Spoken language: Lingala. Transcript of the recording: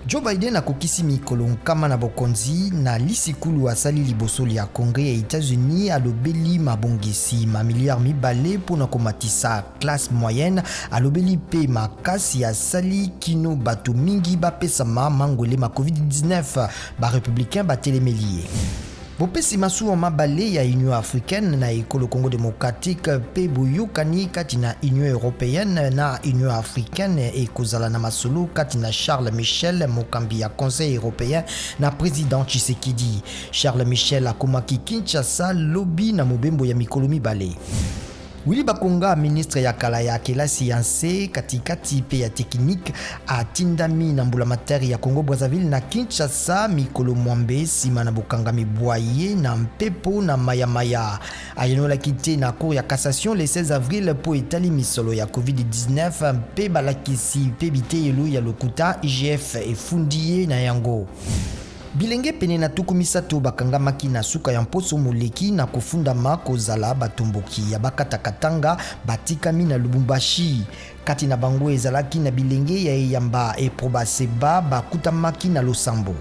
Joe Biden akokisi mikolo nkama na bokonzi na lisikulu asali liboso lya Congrès ya Etats-Unis. Alobeli mabongisi ma milliards 2 mpo na komatisa classe moyenne. Alobeli mpe makasi asali kino bato mingi bapesama mangwele ma COVID-19. Ba republicains batelemeli ye. Bopesi masuwa mabale ya Union africaine na ekolo Congo démocratique mpe boyokani kati na Union européenne na Union africaine ekozala na masolo kati na Charles Michel, mokambi ya Conseil européen, na président Tshisekedi. Charles Michel akomaki Kinshasa lobi na mobembo ya mikolo 2. Willy Bakonga, ministre ya kala ya kelasi ya nse, katikati mpe ya tekinike, atindami na mbulamatari ya Congo Brazzaville na Kinshasa mikolo 80 nsima na bokangami bwa ye na mpepo na mayamaya. Ayanolaki te na cour ya cassation le 16 avril mpo etali misolo ya COVID-19 mpe balakisi mpe biteyelo ya lokuta. IGF efundi ye na yango. Bilenge pene na 30 bakangamaki na suka ya mposo moleki na kofundama kozala batomboki ya bakata Katanga batikami na Lubumbashi. Kati na bango ezalaki na bilenge ya eyamba Eprobaseba bakutamaki na losambo.